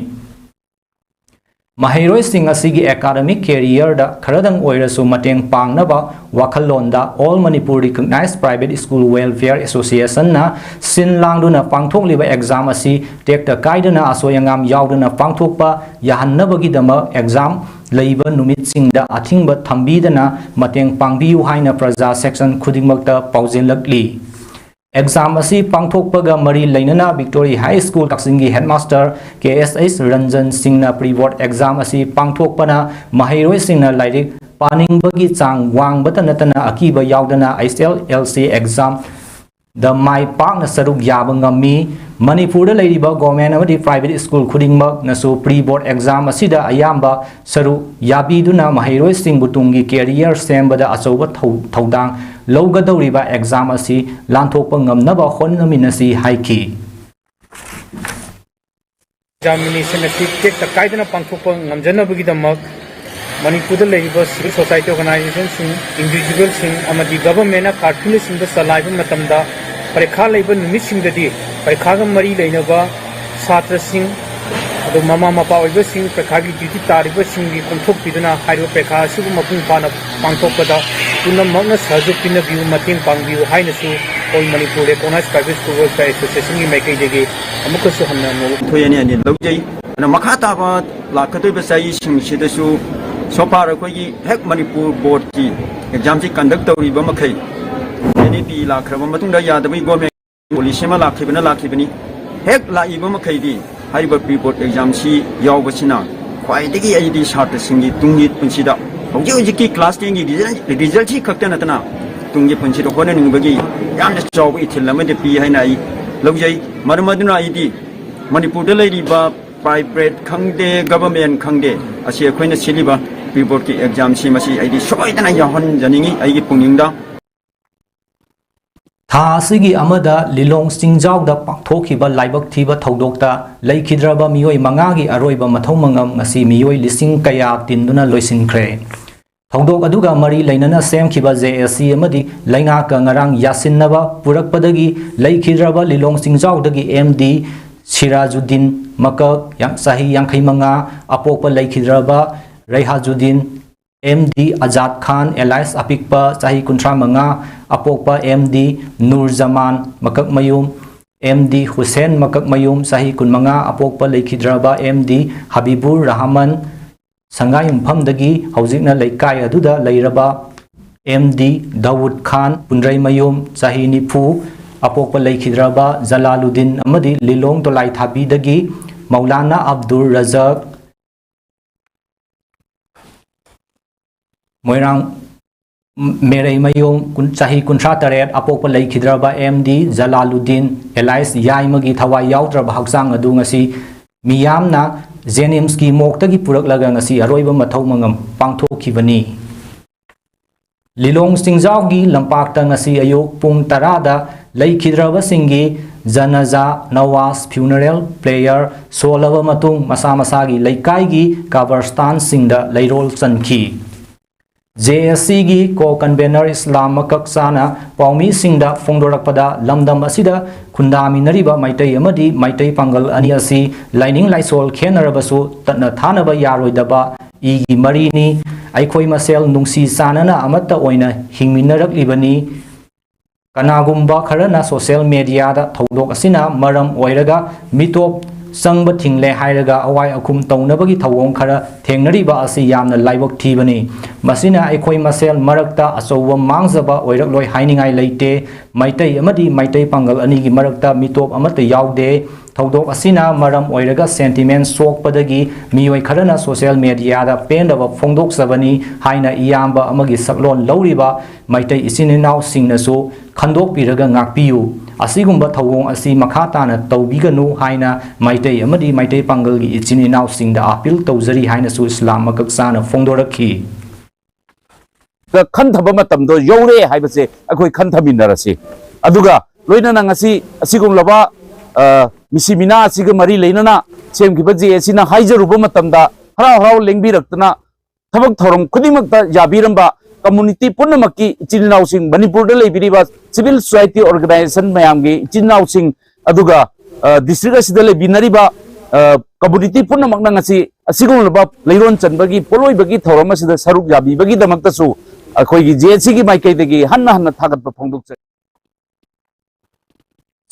ꯃꯍꯩꯔꯣꯏꯁꯤꯡ ꯑꯁꯤꯒꯤ ꯑꯦꯀꯥꯗꯃꯤꯛ ꯀꯦꯔꯤꯌꯔꯗ ꯈꯔꯗꯪ ꯑꯣꯏꯔꯁꯨ ꯃꯇꯦꯡ ꯄꯥꯡꯅꯕ ꯋꯥꯈꯜꯂꯣꯟꯗ All Manipur Recognized Private School Welfare Associationꯅ ꯁꯤꯟ ꯂꯥꯡꯗꯨꯅ ꯄꯥꯡꯊꯣꯛꯂꯤꯕ ꯑꯦꯛꯖꯥꯝ ꯑꯁꯤ ꯇꯦꯛꯇ ꯀꯥꯏꯗꯅ ꯑꯁꯣꯏ ꯑꯉꯥꯝ ꯌꯥꯎꯗꯅ ꯄꯥꯡꯊꯣꯛꯄ ꯌꯥꯍꯟꯅꯕꯒꯤꯗꯃꯛ ꯑꯦꯛꯖꯥꯝ ꯂꯩꯕ ꯅꯨꯃꯤꯠꯁꯤꯡꯗ ꯑꯊꯤꯡꯕ ꯊꯝꯕꯤꯗꯅ ꯃꯇꯦꯡ ꯄꯥꯡꯕꯤꯌꯨ ꯍꯥꯏꯅ ꯄ꯭ꯔꯖꯥ ꯁꯦꯛꯁꯟ ꯈꯨꯗꯤꯡꯃꯛꯇ ꯄꯥꯎꯖꯦꯜꯂꯛꯂꯤ꯫ ꯑꯦꯛꯖꯥꯝ ꯑꯁꯤ ꯄꯥꯡꯊꯣꯛꯄꯒ ꯃꯔꯤ ꯂꯩꯅꯅ ꯚꯤꯛꯇꯣꯔꯤ ꯍꯥꯏ ꯁ꯭ꯀꯨꯜ ꯀꯛꯆꯤꯡꯒꯤ ꯍꯦꯗꯃꯥꯁꯇꯔ ꯀꯦ ꯑꯦꯁ ꯑꯩꯆ ꯔꯟꯖꯟ ꯁꯤꯡꯅ ꯄ꯭ꯔꯤ ꯕꯣꯔꯗ ꯑꯦꯛꯖꯥꯝ ꯑꯁꯤ ꯄꯥꯡꯊꯣꯛꯄꯅ ꯃꯍꯩꯔꯣꯏꯁꯤꯡꯅ ꯂꯥꯏꯔꯤꯛ ꯄꯥꯅꯤꯡꯕꯒꯤ ꯆꯥꯡ ꯋꯥꯡꯕꯇ ꯅꯠꯇꯅ ꯑꯀꯤꯕ ꯌꯥꯎꯗꯅ ꯑꯩꯆ ꯑꯦꯜ ꯑꯦꯜ ꯁꯤ ꯑꯦꯛꯖꯥꯝꯗ ꯃꯥꯏ ꯄꯥꯛꯅ ꯁꯔꯨꯛ ꯌꯥꯕ ꯉꯝꯃꯤ꯫ ꯃꯅꯤꯄꯨꯔꯗ ꯂꯩꯔꯤꯕ ꯒꯣꯔꯃꯦꯟ ꯑꯃꯗꯤ ꯄ꯭ꯔꯥꯏꯚꯦꯠ ꯁ꯭ꯀꯨꯜ ꯈꯨꯗꯤꯡꯃꯛꯅꯁꯨ ꯄ꯭ꯔꯤ ꯕꯣꯔꯗ ꯑꯦꯛꯖꯥꯝ ꯑꯁꯤꯗ ꯑꯌꯥꯝꯕ ꯁꯔꯨꯛ ꯌꯥꯕꯤꯗꯨꯅ ꯃꯍꯩꯔꯣꯏꯁꯤꯡꯕꯨ ꯇꯨꯡꯒꯤ ꯀꯦꯔꯤꯌꯔ ꯁꯦꯝꯕꯗ ꯑꯆꯧꯕ ꯊꯧ-, ꯊꯧꯗꯥꯡ ꯂꯧꯒꯗꯧꯔꯤꯕ ꯑꯦꯛꯖꯥꯝ ꯑꯁꯤ ꯂꯥꯟꯊꯣꯛꯄ ꯉꯝꯅꯕ ꯍꯣꯠꯅꯃꯤꯟꯅꯁꯤ ꯍꯥꯏꯈꯤ꯫ ꯑꯦꯛꯖꯥꯃꯤꯅꯦꯁꯟ ꯑꯁꯤ ꯇꯦꯛꯇ ꯀꯥꯏꯗꯅ ꯄꯥꯡꯊꯣꯛꯄ ꯉꯝꯖꯅꯕꯒꯤꯗꯃꯛ ꯃꯅꯤꯄꯨꯔꯗ ꯂꯩꯔꯤꯕ ꯁꯤꯚꯤꯜ ꯁꯣꯁꯥꯏꯇꯤ ꯑꯣꯔꯒꯅꯥꯏꯖꯦꯁꯟꯁꯤꯡ, ꯏꯟꯗꯤꯚꯤꯖꯨꯋꯦꯜꯁꯤꯡ ꯑꯃꯗꯤ ꯒꯚꯔꯟꯃꯦꯟꯠꯅ ꯀꯥꯔꯐ꯭ꯌꯨꯅꯆꯤꯡꯕ ꯆꯂꯥꯏꯕ ꯃꯇꯝꯗ ꯄꯔꯤꯈꯥ ꯂꯩꯕ ꯅꯨꯃꯤꯠꯁꯤꯡꯗꯗꯤ ꯄꯔꯤꯈꯥꯒ ꯃꯔꯤ ꯂꯩꯅꯕ ꯁꯥꯇ꯭ꯔꯁꯤꯡ, ꯑꯗꯨ ꯃꯃꯥ ꯃꯄꯥ ꯑꯣꯏꯕꯁꯤꯡ, ꯄꯔꯤꯈꯥꯒꯤ ꯗ꯭ꯌꯨꯇꯤ ꯇꯥꯔꯤꯕꯁꯤꯡꯒꯤ ꯀꯣꯝꯊꯣꯛꯄꯤꯗꯨꯅ ꯍꯥꯏꯔꯤꯕ ꯄꯔꯤꯈꯥ ꯑꯁꯤꯕꯨ ꯃꯄꯨꯡ ꯐꯥꯅ ꯄꯥꯡꯊꯣꯛꯄꯗ ꯄꯨꯝꯅꯃꯛꯅ ꯁꯍꯖꯣꯛ ꯄꯤꯅꯕꯤꯌꯨ, ꯃꯇꯦꯡ ꯄꯥꯡꯕꯤꯌꯨ ꯍꯥꯏꯅꯁꯨ All Manipur Recognized Private School Welfare Associationꯒꯤ ꯃꯥꯏꯀꯩꯗꯒꯤ ꯑꯃꯨꯛꯀꯁꯨ ꯍꯟꯅ ꯅꯣꯡ ꯊꯣꯏ ꯑꯅꯤ ꯑꯅꯤ ꯂꯧꯖꯩ꯫ ꯑꯗꯨꯅ ꯃꯈꯥ ꯇꯥꯕ ꯂꯥꯛꯀꯗꯧꯔꯤꯕ ꯆꯍꯤꯁꯤꯡꯁꯤꯗꯁꯨ so far ꯑꯩꯈꯣꯏꯒꯤ ꯍꯦꯛ ꯃꯅꯤꯄꯨꯔ ꯕꯣꯔꯗꯀꯤ ꯑꯦꯛꯖꯥꯝꯁꯤ ꯀꯟꯗꯛ ꯇꯧꯔꯤꯕ ꯃꯈꯩ ꯑꯦꯟ ꯏ ꯄꯤ ꯂꯥꯛꯈ꯭ꯔꯕ ꯃꯇꯨꯡꯗ ꯌꯥꯗꯕꯒꯤ ꯒꯣꯔꯃꯦꯟ ꯄꯣꯂꯤꯁꯤ ꯑꯃ ꯂꯥꯛꯈꯤꯕꯅ ꯂꯥꯛꯈꯤꯕꯅꯤ꯫ ꯍꯦꯛ ꯂꯥꯛꯏꯕ ꯃꯈꯩꯗꯤ ꯍꯥꯏꯔꯤꯕ ꯄ꯭ꯔꯤ ꯕꯣꯔꯗ ꯑꯦꯛꯖꯥꯝꯁꯤ ꯌꯥꯎꯕꯁꯤꯅ ꯈ꯭ꯋꯥꯏꯗꯒꯤ ꯑꯩꯗꯤ ꯁꯥꯇ꯭ꯔꯁꯤꯡꯒꯤ ꯇꯨꯡꯒꯤ ꯄꯨꯟꯁꯤꯗ, ꯍꯧꯖꯤꯛ ꯍꯧꯖꯤꯛꯀꯤ ꯀ꯭ꯂꯥꯁ ꯇꯦꯟꯒꯤ ꯔꯤꯖꯜ, ꯔꯤꯖꯜꯁꯤ ꯈꯛꯇ ꯅꯠꯇꯅ ꯇꯨꯡꯒꯤ ꯄꯨꯟꯁꯤꯗ ꯍꯣꯠꯅꯅꯤꯡꯕꯒꯤ ꯌꯥꯝꯅ ꯆꯥꯎꯕ ꯏꯊꯤꯜ ꯑꯃꯗꯤ ꯄꯤ ꯍꯥꯏꯅ ꯑꯩ ꯂꯧꯖꯩ꯫ ꯃꯔꯝ ꯑꯗꯨꯅ ꯑꯩꯗꯤ ꯃꯅꯤꯄꯨꯔꯗ ꯂꯩꯔꯤꯕ ꯄ꯭ꯔꯥꯏꯚꯦꯠ ꯈꯪꯗꯦ, ꯒꯚꯔꯟꯃꯦꯟ ꯈꯪꯗꯦ, ꯑꯁꯤ ꯑꯩꯈꯣꯏꯅ ꯁꯤꯜꯂꯤꯕ ꯄ꯭ꯔꯤ ꯕꯣꯔꯗꯀꯤ ꯑꯦꯛꯖꯥꯝꯁꯤ ꯃꯁꯤ ꯑꯩꯗꯤ ꯁꯣꯏꯗꯅ ꯌꯥꯎꯍꯟꯖꯅꯤꯡꯏ ꯑꯩꯒꯤ ꯄꯨꯛꯅꯤꯡꯗ꯫ ꯊꯥ ꯑꯁꯤꯒꯤ ꯑꯃꯗ ꯂꯤꯂꯣꯡ ꯆꯤꯡꯖꯥꯎꯗ ꯄꯥꯡꯊꯣꯛꯈꯤꯕ ꯂꯥꯏꯕꯛ ꯊꯤꯕ ꯊꯧꯗꯣꯛꯇ ꯂꯩꯈꯤꯗ꯭ꯔꯕ ꯃꯤꯑꯣꯏ ꯃꯉꯥꯒꯤ ꯑꯔꯣꯏꯕ ꯃꯊꯧ ꯃꯉꯝ ꯉꯁꯤ ꯃꯤꯑꯣꯏ ꯂꯤꯁꯤꯡ ꯀꯌꯥ ꯇꯤꯟꯗꯨꯅ ꯂꯣꯏꯁꯤꯟꯈ꯭ꯔꯦ꯫ ꯊꯧꯗꯣꯛ ꯑꯗꯨꯒ ꯃꯔꯤ ꯂꯩꯅꯅ ꯁꯦꯝꯈꯤꯕ ꯖꯦ ꯑꯦꯁ ꯁꯤ ꯑꯃꯗꯤ ꯂꯩꯉꯥꯛꯀ ꯉꯔꯥꯡ ꯌꯥꯁꯤꯟꯅꯕ ꯄꯨꯔꯛꯄꯗꯒꯤ ꯂꯩꯈꯤꯗ꯭ꯔꯕ ꯂꯤꯂꯣꯡ ꯆꯤꯡꯖꯥꯎꯗꯒꯤ ꯑꯦꯝ ꯗꯤ ꯁꯤꯔꯥꯖꯨꯗꯤꯟ ꯃꯀꯛ, ꯌꯥꯡ-, ꯆꯍꯤ ꯌꯥꯡꯈꯩ ꯃꯉꯥ, ꯑꯄꯣꯛꯄ ꯂꯩꯈꯤꯗ꯭ꯔꯕ ꯔꯩꯍꯥꯖꯨꯗꯤꯟ, ꯑꯦꯝ ꯗꯤ ꯑꯖꯥꯗ ꯈꯥꯟ ꯑꯦꯂꯥꯏꯁ ꯑꯄꯤꯛꯄ, ꯆꯍꯤ ꯀꯨꯟꯊ꯭ꯔꯥ ꯃꯉꯥ, ꯑꯄꯣꯛꯄ ꯑꯦꯝ ꯗꯤ ꯅꯨꯔꯖꯃꯥꯟ ꯃꯀꯛꯃꯌꯨꯝ, ꯑꯦꯝ ꯗꯤ ꯍꯨꯁꯦꯟ ꯃꯀꯛꯃꯌꯨꯝ, ꯆꯍꯤ ꯀꯨꯟꯃꯉꯥ, ꯑꯄꯣꯛꯄ ꯂꯩꯈꯤꯗ꯭ꯔꯕ ꯑꯦꯝ ꯗꯤ ꯍꯕꯤꯕꯨꯔ ꯔꯍꯃꯟ, ꯁꯪꯒꯥꯏꯌꯨꯝꯐꯝꯗꯒꯤ ꯍꯧꯖꯤꯛꯅ ꯂꯩꯀꯥꯏ ꯑꯗꯨꯗ ꯂꯩꯔꯕ ꯑꯦꯝ ꯗꯤ ꯗꯥꯎꯗ ꯈꯥꯟ ꯄꯨꯟꯗ꯭ꯔꯩꯃꯌꯨꯝ, ꯆꯍꯤ ꯅꯤꯐꯨ, ꯑꯄꯣꯛꯄ ꯂꯩꯈꯤꯗ꯭ꯔꯕ ꯖꯂꯥꯂꯨꯗꯤꯟ ꯑꯃꯗꯤ ꯂꯤꯂꯣꯡ ꯗꯣꯂꯥꯏꯊꯥꯕꯤꯗꯒꯤ ꯃꯧꯂꯥꯅꯥ ꯑꯕꯗꯨꯜ ꯔꯖꯥꯛ, ꯃꯣꯏꯔꯥꯡ, ꯃꯦꯔꯩꯃꯌꯨꯝ, ꯀꯨꯟ-, ꯆꯍꯤ ꯀꯨꯟꯊ꯭ꯔꯥ ꯇꯔꯦꯠ, ꯑꯄꯣꯛꯄ ꯂꯩꯈꯤꯗ꯭ꯔꯕ ꯑꯦꯝ ꯗꯤ ꯖꯂꯥꯂꯨꯗꯤꯟ ꯑꯦꯂꯥꯏꯁ ꯌꯥꯏꯃꯒꯤ ꯊꯋꯥꯏ ꯌꯥꯎꯗ꯭ꯔꯕ ꯍꯛꯆꯥꯡ ꯑꯗꯨ ꯉꯁꯤ ꯃꯤꯌꯥꯝꯅ ꯖꯦꯅꯤꯝꯁꯀꯤ ꯃꯣꯔꯒꯇꯒꯤ ꯄꯨꯔꯛꯂꯒ ꯉꯁꯤ ꯑꯔꯣꯏꯕ ꯃꯊꯧ ꯃꯉꯝ ꯄꯥꯡꯊꯣꯛꯈꯤꯕꯅꯤ꯫ ꯂꯤꯂꯣꯡ ꯆꯤꯡꯖꯥꯎꯒꯤ ꯂꯝꯄꯥꯛꯇ ꯉꯁꯤ ꯑꯌꯨꯛ ꯄꯨꯡ ꯇꯔꯥꯗ ꯂꯩꯈꯤꯗ꯭ꯔꯕꯁꯤꯡꯒꯤ ꯖꯅꯖꯥ ꯅꯋꯥꯖ ꯐ꯭ꯌꯨꯅꯔꯦꯜ ꯄ꯭ꯔꯦꯌꯔ ꯁꯣꯜꯂꯕ ꯃꯇꯨꯡ ꯃꯁꯥ ꯃꯁꯥꯒꯤ ꯂꯩꯀꯥꯏꯒꯤ ꯀꯕꯔꯁꯇꯥꯟꯁꯤꯡꯗ ꯂꯩꯔꯣꯜ ꯆꯟꯈꯤ꯫ ꯖꯦ ꯑꯦꯁ ꯁꯤꯒꯤ ꯀꯣ ꯀꯟꯚꯦꯅꯔ ꯏꯁꯂꯥꯝ ꯃꯀꯛꯆꯥꯅ ꯄꯥꯎꯃꯤꯁꯤꯡꯗ ꯐꯣꯡꯗꯣꯔꯛꯄꯗ, ꯂꯝꯗꯝ ꯑꯁꯤꯗ ꯈꯨꯟꯗꯥꯃꯤꯟꯅꯔꯤꯕ ꯃꯩꯇꯩ ꯑꯃꯗꯤ ꯃꯩꯇꯩ ꯄꯥꯡꯒꯜ ꯑꯅꯤ ꯑꯁꯤ ꯂꯥꯏꯅꯤꯡ ꯂꯥꯏꯁꯣꯜ ꯈꯦꯠꯅꯔꯕꯁꯨ ꯇꯠꯅ ꯊꯥꯅꯕ ꯌꯥꯔꯣꯏꯗꯕ ꯏꯒꯤ ꯃꯔꯤꯅꯤ꯫ ꯑꯩꯈꯣꯏ ꯃꯁꯦꯜ ꯅꯨꯡꯁꯤ ꯆꯥꯟꯅꯅ ꯑꯃꯠꯇ ꯑꯣꯏꯅ ꯍꯤꯡꯃꯤꯟꯅꯔꯛꯂꯤꯕꯅꯤ꯫ ꯀꯅꯥꯒꯨꯝꯕ ꯈꯔꯅ ꯁꯣꯁꯤꯌꯦꯜ ꯃꯦꯗꯤꯌꯥꯗ ꯊꯧꯗꯣꯛ ꯑꯁꯤꯅ ꯃꯔꯝ ꯑꯣꯏꯔꯒ ꯃꯤꯇꯣꯞ ꯆꯪꯕ ꯊꯤꯡꯂꯦ ꯍꯥꯏꯔꯒ ꯑꯋꯥꯏ ꯑꯈꯨꯝ ꯇꯧꯅꯕꯒꯤ ꯊꯧꯑꯣꯡ ꯈꯔ ꯊꯦꯡꯅꯔꯤꯕ ꯑꯁꯤ ꯌꯥꯝꯅ ꯂꯥꯏꯕꯛ ꯊꯤꯕꯅꯤ꯫ ꯃꯁꯤꯅ ꯑꯩꯈꯣꯏ ꯃꯁꯦꯜ ꯃꯔꯛꯇ ꯑꯆꯧꯕ ꯃꯥꯡꯖꯕ ꯑꯣꯏꯔꯛꯂꯣꯏ ꯍꯥꯏꯅꯤꯡꯉꯥꯏ ꯂꯩꯇꯦ꯫ ꯃꯩꯇꯩ ꯑꯃꯗꯤ ꯃꯩꯇꯩ ꯄꯥꯡꯒꯜ ꯑꯅꯤꯒꯤ ꯃꯔꯛꯇ ꯃꯤꯇꯣꯞ ꯑꯃꯠꯇ ꯌꯥꯎꯗꯦ꯫ ꯊꯧꯗꯣꯛ ꯑꯁꯤꯅ ꯃꯔꯝ ꯑꯣꯏꯔꯒ sentiment ꯁꯣꯛꯄꯗꯒꯤ ꯃꯤꯑꯣꯏ ꯈꯔꯅ social media ꯗ ꯄꯦꯟꯗꯕ ꯐꯣꯡꯗꯣꯛꯆꯕꯅꯤ ꯍꯥꯏꯅ ꯏꯌꯥꯝꯕ ꯑꯃꯒꯤ ꯁꯛꯂꯣꯟ ꯂꯧꯔꯤꯕ ꯃꯩꯇꯩ ꯏꯆꯤꯟ ꯏꯅꯥꯎꯁꯤꯡꯅꯁꯨ ꯈꯟꯗꯣꯛꯄꯤꯔꯒ ꯉꯥꯛꯄꯤꯌꯨ꯫ ꯑꯁꯤꯒꯨꯝꯕ ꯊꯧꯑꯣꯡ ꯑꯁꯤ ꯃꯈꯥ ꯇꯥꯅ ꯇꯧꯕꯤꯒꯅꯨ ꯍꯥꯏꯅ ꯃꯩꯇꯩ ꯑꯃꯗꯤ ꯃꯩꯇꯩ ꯄꯥꯡꯒꯜꯒꯤ ꯏꯆꯤꯟ ꯏꯅꯥꯎꯁꯤꯡꯗ appeal ꯇꯧꯖꯔꯤ ꯍꯥꯏꯅꯁꯨ ꯏꯁꯂꯥꯝ ꯃꯀꯛꯆꯥꯅ ꯐꯣꯡꯗꯣꯔꯛꯈꯤ꯫ ꯈꯟꯊꯕ ꯃꯇꯝꯗꯣ ꯌꯧꯔꯦ ꯍꯥꯏꯕꯁꯦ ꯑꯩꯈꯣꯏ ꯈꯟꯊꯃꯤꯟꯅꯔꯁꯤ꯫ ꯑꯗꯨꯒ ꯂꯣꯏꯅꯅ ꯉꯁꯤ ꯑꯁꯤꯒꯨꯝꯂꯕ, ꯑ, ꯃꯤꯁꯤ ꯃꯤꯅꯥ ꯑꯁꯤꯒ ꯃꯔꯤ ꯂꯩꯅꯅ ꯁꯦꯝꯈꯤꯕ ꯖꯦ ꯑꯦ ꯁꯤꯅ ꯍꯥꯏꯖꯔꯨꯕ ꯃꯇꯝꯗ ꯍꯔꯥꯎ ꯍꯔꯥꯎ ꯂꯦꯡꯕꯤꯔꯛꯇꯅ ꯊꯕꯛ ꯊꯧꯔꯝ ꯈꯨꯗꯤꯡꯃꯛꯇ ꯌꯥꯕꯤꯔꯝꯕ community ꯄꯨꯝꯅꯃꯛꯀꯤ ꯏꯆꯤꯟ ꯏꯅꯥꯎꯁꯤꯡ, ꯃꯅꯤꯄꯨꯔꯗ ꯂꯩꯕꯤꯔꯤꯕ civil society organization ꯃꯌꯥꯝꯒꯤ ꯏꯆꯤꯟ ꯏꯅꯥꯎꯁꯤꯡ, ꯑꯗꯨꯒ, ꯑ, district ꯑꯁꯤꯗ ꯂꯩꯕꯤꯅꯔꯤꯕ, ꯑ, community ꯄꯨꯝꯅꯃꯛꯅ ꯉꯁꯤ ꯑꯁꯤꯒꯨꯝꯂꯕ ꯂꯩꯔꯣꯟ ꯆꯟꯕꯒꯤ ꯄꯣꯠꯂꯣꯏꯕꯒꯤ ꯊꯧꯔꯝ ꯑꯁꯤꯗ ꯁꯔꯨꯛ ꯌꯥꯕꯤꯕꯒꯤ ꯗꯃꯛꯇꯁꯨ ꯑꯩꯈꯣꯏꯒꯤ ꯖꯦ ꯑꯦ ꯁꯤꯒꯤ ꯃꯥꯏꯀꯩꯗꯒꯤ ꯍꯟꯅ ꯍꯟꯅ ꯊꯥꯒꯠꯄ ꯐꯣꯡꯗꯣꯛꯆꯔꯤ꯫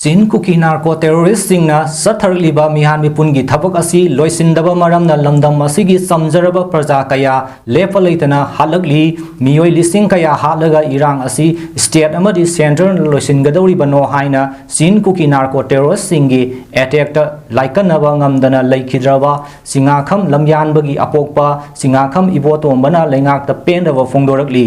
ꯆꯤꯟ ꯀꯨꯀꯤ narco terrorist ꯁꯤꯡꯅ ꯆꯠꯊꯔꯛꯂꯤꯕ ꯃꯤꯍꯥꯠ ꯃꯤꯄꯨꯟꯒꯤ ꯊꯕꯛ ꯑꯁꯤ ꯂꯣꯏꯁꯤꯟꯗꯕ ꯃꯔꯝꯅ ꯂꯝꯗꯝ ꯑꯁꯤꯒꯤ ꯆꯝꯖꯔꯕ ꯄ꯭ꯔꯖꯥ ꯀꯌꯥ ꯂꯦꯞꯄ ꯂꯩꯇꯅ ꯍꯥꯠꯂꯛꯂꯤ꯫ ꯃꯤꯑꯣꯏ ꯂꯤꯁꯤꯡ ꯀꯌꯥ ꯍꯥꯠꯂꯒ ꯏꯔꯥꯡ ꯑꯁꯤ state ꯑꯃꯗꯤ centre ꯅ ꯂꯣꯏꯁꯤꯟꯒꯗꯧꯔꯤꯕꯅꯣ ꯍꯥꯏꯅ ꯆꯤꯟ ꯀꯨꯀꯤ narco terrorist ꯁꯤꯡꯒꯤ attack ꯇ ꯂꯥꯏꯀꯠꯅꯕ ꯉꯝꯗꯅ ꯂꯩꯈꯤꯗ꯭ꯔꯕ ꯆꯤꯉꯥꯈꯝ ꯂꯝꯌꯥꯟꯕꯒꯤ ꯑꯄꯣꯛꯄ ꯆꯤꯉꯥꯈꯝ ꯏꯕꯣꯇꯣꯝꯕꯅ ꯂꯩꯉꯥꯛꯇ ꯄꯦꯟꯗꯕ ꯐꯣꯡꯗꯣꯔꯛꯂꯤ꯫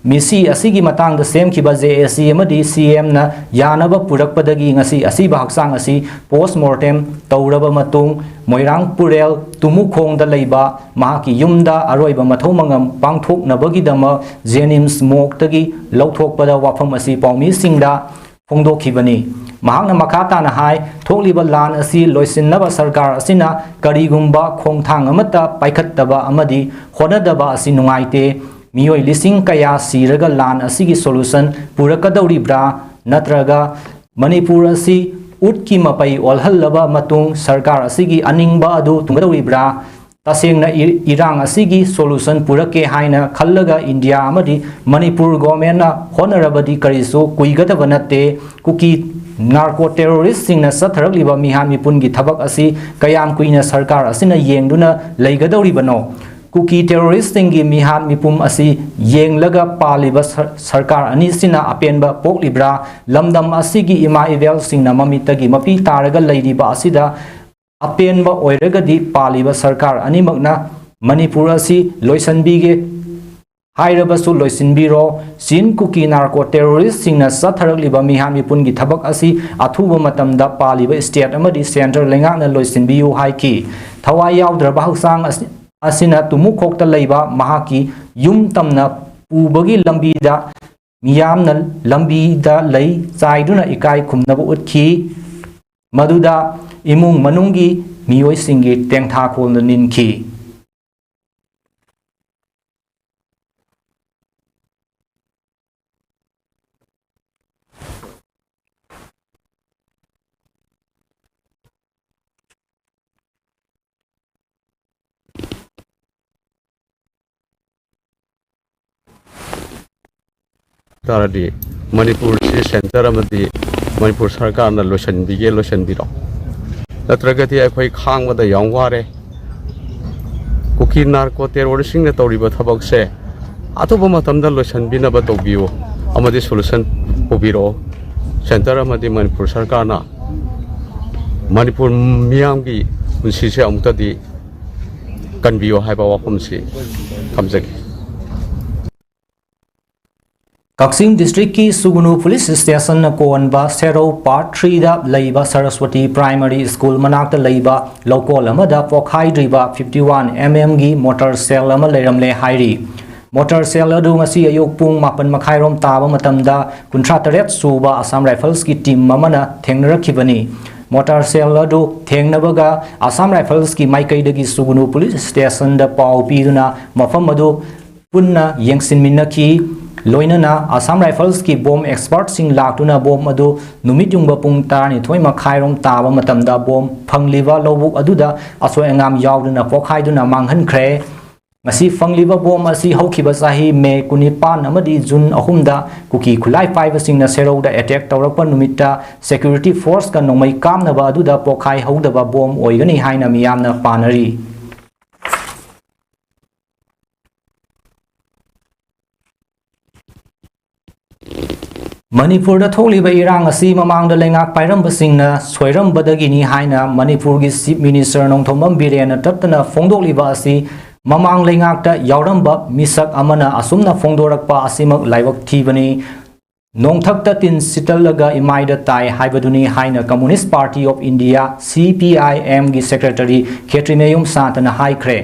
ꯃꯤꯁꯤ ꯑꯁꯤꯒꯤ ꯃꯇꯥꯡꯗ ꯁꯦꯝꯈꯤꯕ ꯖꯦ ꯑꯦ ꯁꯤ ꯑꯃꯗꯤ ꯁꯤ ꯑꯦꯝꯅ ꯌꯥꯅꯕ ꯄꯨꯔꯛꯄꯗꯒꯤ ꯉꯁꯤ ꯑꯁꯤꯕ ꯍꯛꯆꯥꯡ ꯑꯁꯤ post mortem ꯇꯧꯔꯕ ꯃꯇꯨꯡ, ꯃꯣꯏꯔꯥꯡ ꯄꯨꯔꯦꯜ ꯇꯨꯃꯨꯈꯣꯡꯗ ꯂꯩꯕ ꯃꯍꯥꯛꯀꯤ ꯌꯨꯝꯗ ꯑꯔꯣꯏꯕ ꯃꯊꯧ ꯃꯉꯝ ꯄꯥꯡꯊꯣꯛꯅꯕꯒꯤꯗꯃꯛ ꯖꯦꯅꯤꯝꯁ ꯃꯣꯔꯒꯇꯒꯤ ꯂꯧꯊꯣꯛꯄꯗ ꯋꯥꯐꯝ ꯑꯁꯤ ꯄꯥꯎꯃꯤꯁꯤꯡꯗ ꯐꯣꯡꯗꯣꯛꯈꯤꯕꯅꯤ꯫ ꯃꯍꯥꯛꯅ ꯃꯈꯥ ꯇꯥꯅ ꯍꯥꯏ, ꯊꯣꯛꯂꯤꯕ ꯂꯥꯟ ꯑꯁꯤ ꯂꯣꯏꯁꯤꯟꯅꯕ ꯁꯔꯀꯥꯔ ꯑꯁꯤꯅ ꯀꯔꯤꯒꯨꯝꯕ ꯈꯣꯡꯊꯥꯡ ꯑꯃꯠꯇ ꯄꯥꯏꯈꯠꯇꯕ ꯑꯃꯗꯤ ꯍꯣꯠꯅꯗꯕ ꯑꯁꯤ ꯅꯨꯡꯉꯥꯏꯇꯦ꯫ ꯃꯤꯑꯣꯏ ꯂꯤꯁꯤꯡ ꯀꯌꯥ ꯁꯤꯔꯒ ꯂꯥꯟ ꯑꯁꯤꯒꯤ solution ꯄꯨꯔꯛꯀꯗꯧꯔꯤꯕ꯭ꯔꯥ? ꯅꯠꯇ꯭ꯔꯒ ꯃꯅꯤꯄꯨꯔ ꯑꯁꯤ ꯎꯠꯀꯤ ꯃꯄꯩ ꯑꯣꯜꯍꯜꯂꯕ ꯃꯇꯨꯡ ꯁꯔꯀꯥꯔ ꯑꯁꯤꯒꯤ ꯑꯅꯤꯡꯕ ꯑꯗꯨ ꯊꯨꯡꯒꯗꯧꯔꯤꯕ꯭ꯔꯥ? ꯇꯁꯦꯡꯅ ꯏ-, ꯏꯔꯥꯡ ꯑꯁꯤꯒꯤ solution ꯄꯨꯔꯛꯀꯦ ꯍꯥꯏꯅ ꯈꯜꯂꯒ ꯏꯟꯗꯤꯌꯥ ꯑꯃꯗꯤ ꯃꯅꯤꯄꯨꯔ governmentꯅ ꯍꯣꯠꯅꯔꯕꯗꯤ ꯀꯔꯤꯁꯨ ꯀꯨꯏꯒꯗꯕ ꯅꯠꯇꯦ꯫ ꯀꯨꯀꯤ narco terroristꯁꯤꯡꯅ ꯆꯠꯊꯔꯛꯂꯤꯕ ꯃꯤꯍꯥꯠ ꯃꯤꯄꯨꯟꯒꯤ ꯊꯕꯛ ꯑꯁꯤ ꯀꯌꯥꯝ ꯀꯨꯏꯅ ꯁꯔꯀꯥꯔ ꯑꯁꯤꯅ ꯌꯦꯡꯗꯨꯅ ꯂꯩꯒꯗꯧꯔꯤꯕꯅꯣ? ꯀꯨꯀꯤ terroristꯁꯤꯡꯒꯤ ꯃꯤꯍꯥꯠ ꯃꯤꯄꯨꯝ ꯑꯁꯤ ꯌꯦꯡꯂꯒ ꯄꯥꯜꯂꯤꯕ ꯁꯔ-, ꯁꯔꯀꯥꯔ ꯑꯅꯤꯁꯤꯅ ꯑꯄꯦꯟꯕ ꯄꯣꯛꯂꯤꯕ꯭ꯔꯥ? ꯂꯝꯗꯝ ꯑꯁꯤꯒꯤ ꯏꯃꯥ ꯏꯕꯦꯜꯁꯤꯡꯅ ꯃꯃꯤꯠꯇꯒꯤ ꯃꯄꯤ ꯇꯥꯔꯒ ꯂꯩꯔꯤꯕ ꯑꯁꯤꯗ ꯑꯄꯦꯟꯕ ꯑꯣꯏꯔꯒꯗꯤ ꯄꯥꯜꯂꯤꯕ ꯁꯔꯀꯥꯔ ꯑꯅꯤꯃꯛꯅ ꯃꯅꯤꯄꯨꯔ ꯑꯁꯤ ꯂꯣꯏꯁꯤꯟꯕꯤꯒꯦ ꯍꯥꯏꯔꯕꯁꯨ ꯂꯣꯏꯁꯤꯟꯕꯤꯔꯣ꯫ ꯆꯤꯟ ꯀꯨꯀꯤ narco terroristꯁꯤꯡꯅ ꯆꯠꯊꯔꯛꯂꯤꯕ ꯃꯤꯍꯥꯠ ꯃꯤꯄꯨꯟꯒꯤ ꯊꯕꯛ ꯑꯁꯤ ꯑꯊꯨꯕ ꯃꯇꯝꯗ ꯄꯥꯜꯂꯤꯕ state ꯑꯃꯗꯤ centre ꯂꯩꯉꯥꯛꯅ ꯂꯣꯏꯁꯤꯟꯕꯤꯌꯨ ꯍꯥꯏꯈꯤ꯫ ꯊꯋꯥꯏ ꯌꯥꯎꯗ꯭ꯔꯕ ꯍꯛꯆꯥꯡ ꯑꯁꯤ-, ꯑꯁꯤꯅ ꯇꯨꯃꯨꯈꯣꯛꯇ ꯂꯩꯕ ꯃꯍꯥꯛꯀꯤ ꯌꯨꯝ ꯇꯝꯅ ꯄꯨꯕꯒꯤ ꯂꯝꯕꯤꯗ ꯃꯤꯌꯥꯝꯅ ꯂꯝꯕꯤꯗ ꯂꯩ ꯆꯥꯏꯗꯨꯅ ꯏꯀꯥꯏ ꯈꯨꯝꯅꯕ ꯎꯠꯈꯤ꯫ ꯃꯗꯨꯗ ꯏꯃꯨꯡ ꯃꯅꯨꯡꯒꯤ ꯃꯤꯑꯣꯏꯁꯤꯡꯒꯤ ꯇꯦꯡꯊꯥꯈꯣꯜꯅ ꯅꯤꯟꯈꯤ꯫ ꯇꯥꯔꯗꯤ ꯃꯅꯤꯄꯨꯔꯁꯤ centre ꯑꯃꯗꯤ ꯃꯅꯤꯄꯨꯔ ꯁꯔꯀꯥꯔꯅ ꯂꯣꯏꯁꯤꯟꯕꯤꯒꯦ, ꯂꯣꯏꯁꯤꯟꯕꯤꯔꯣ꯫ ꯅꯠꯇ꯭ꯔꯒꯗꯤ ꯑꯩꯈꯣꯏ ꯈꯥꯡꯕꯗ ꯌꯥꯝ ꯋꯥꯔꯦ꯫ ꯀꯨꯀꯤ narco terroristꯁꯤꯡꯅ ꯇꯧꯔꯤꯕ ꯊꯕꯛꯁꯦ ꯑꯊꯨꯕ ꯃꯇꯝꯗ ꯂꯣꯏꯁꯤꯟꯕꯤꯅꯕ ꯇꯧꯕꯤꯌꯨ ꯑꯃꯗꯤ solution ꯄꯨꯕꯤꯔꯛꯑꯣ꯫ Centre ꯑꯃꯗꯤ ꯃꯅꯤꯄꯨꯔ ꯁꯔꯀꯥꯔꯅ ꯃꯅꯤꯄꯨꯔ ꯃꯤꯌꯥꯝꯒꯤ ꯄꯨꯟꯁꯤꯁꯦ ꯑꯃꯨꯛꯇꯗꯤ ꯀꯟꯕꯤꯌꯨ ꯍꯥꯏꯕ ꯋꯥꯐꯝꯁꯤ ꯊꯝꯖꯒꯦ꯫ ꯀꯛꯆꯤꯡ districtꯀꯤ ꯁꯨꯒꯨꯅꯨ police stationꯅ ꯀꯣꯟꯕ ꯁꯦꯔꯧ part threeꯗ ꯂꯩꯕ ꯁꯔꯁꯋꯇꯤ primary school ꯃꯅꯥꯛꯇ ꯂꯩꯕ ꯂꯧꯀꯣꯜ ꯑꯃꯗ ꯄꯣꯛꯈꯥꯏꯗ꯭ꯔꯤꯕ fifty one mmꯒꯤ mortar shell ꯑꯃ ꯂꯩꯔꯝꯂꯦ ꯍꯥꯏꯔꯤ꯫ Mortar shell ꯑꯗꯨ ꯉꯁꯤ ꯑꯌꯨꯛ ꯄꯨꯡ ꯃꯥꯄꯟ ꯃꯈꯥꯏꯔꯣꯝ ꯇꯥꯕ ꯃꯇꯝꯗ ꯀꯨꯟꯊ꯭ꯔꯥ ꯇꯔꯦꯠ ꯁꯨꯕ Assam Riflesꯀꯤ team ꯑꯃꯅ ꯊꯦꯡꯅꯔꯛꯈꯤꯕꯅꯤ꯫ Mortar shell ꯑꯗꯨ ꯊꯦꯡꯅꯕꯒ Assam Riflesꯀꯤ ꯃꯥꯏꯀꯩꯗꯒꯤ ꯁꯨꯒꯨꯅꯨ police stationꯗ ꯄꯥꯎ ꯄꯤꯗꯨꯅ ꯃꯐꯝ ꯑꯗꯨ ꯄꯨꯟꯅ ꯌꯦꯡꯁꯤꯟꯃꯤꯟꯅꯈꯤ꯫ ꯂꯣꯏꯅꯅ Assam Riflesꯀꯤ ꯕꯣꯝ expertꯁꯤꯡ ꯂꯥꯛꯇꯨꯅ ꯕꯣꯝ ꯑꯗꯨ ꯅꯨꯃꯤꯠ ꯌꯨꯡꯕ ꯄꯨꯡ ꯇꯔꯥꯅꯤꯊꯣꯏ ꯃꯈꯥꯏꯔꯣꯝ ꯇꯥꯕ ꯃꯇꯝꯗ ꯕꯣꯝ ꯐꯪꯂꯤꯕ ꯂꯧꯕꯨꯛ ꯑꯗꯨꯗ ꯑꯁꯣꯏ ꯑꯉꯥꯝ ꯌꯥꯎꯗꯅ ꯄꯣꯈꯥꯏꯗꯨꯅ ꯃꯥꯡꯍꯟꯈ꯭ꯔꯦ꯫ ꯉꯁꯤ ꯐꯪꯂꯤꯕ ꯕꯣꯝ ꯑꯁꯤ ꯍꯧꯈꯤꯕ ꯆꯍꯤ May ꯀꯨꯟꯅꯤꯄꯥꯟ ꯑꯃꯗꯤ June ꯑꯍꯨꯝꯗ ꯀꯨꯀꯤ ꯈꯨꯠꯂꯥꯏ ꯄꯥꯏꯕꯁꯤꯡꯅ ꯁꯦꯔꯧꯗ attack ꯇꯧꯔꯛꯄ ꯅꯨꯃꯤꯠꯇ security forceꯀ ꯅꯣꯡꯃꯩ ꯀꯥꯞꯅꯕ ꯑꯗꯨꯗ ꯄꯣꯈꯥꯏ ꯍꯧꯗꯕ ꯕꯣꯝ ꯑꯣꯏꯒꯅꯤ ꯍꯥꯏꯅ ꯃꯤꯌꯥꯝꯅ ꯄꯥꯅꯔꯤ꯫ ꯃꯅꯤꯄꯨꯔꯗ ꯊꯣꯛꯂꯤꯕ ꯏꯔꯥꯡ ꯑꯁꯤ ꯃꯃꯥꯡꯗ ꯂꯩꯉꯥꯛ ꯄꯥꯏꯔꯝꯕꯁꯤꯡꯅ ꯁꯣꯏꯔꯝꯕꯗꯒꯤꯅꯤ ꯍꯥꯏꯅ ꯃꯅꯤꯄꯨꯔꯒꯤ Chief Minister ꯅꯣꯡꯊꯣꯝꯕꯝ ꯕꯤꯔꯦꯟꯅ ꯇꯠꯇꯅ ꯐꯣꯡꯗꯣꯛꯂꯤꯕ ꯑꯁꯤ ꯃꯃꯥꯡ ꯂꯩꯉꯥꯛꯇ ꯌꯥꯎꯔꯝꯕ ꯃꯤꯁꯛ ꯑꯃꯅ ꯑꯁꯨꯝꯅ ꯐꯣꯡꯗꯣꯔꯛꯄ ꯑꯁꯤꯃꯛ ꯂꯥꯏꯕꯛ ꯊꯤꯕꯅꯤ꯫ "ꯅꯣꯡꯊꯛꯇ ꯇꯤꯟ ꯁꯤꯠꯇꯜꯂꯒ ꯏꯃꯥꯏꯗ ꯇꯥꯏ" ꯍꯥꯏꯕꯗꯨꯅꯤ ꯍꯥꯏꯅ Communist Party of India, CPIMꯒꯤ secretary ꯈꯦꯇ꯭ꯔꯤꯃꯌꯨꯝ ꯁꯥꯟꯇꯅ ꯍꯥꯏꯈ꯭ꯔꯦ꯫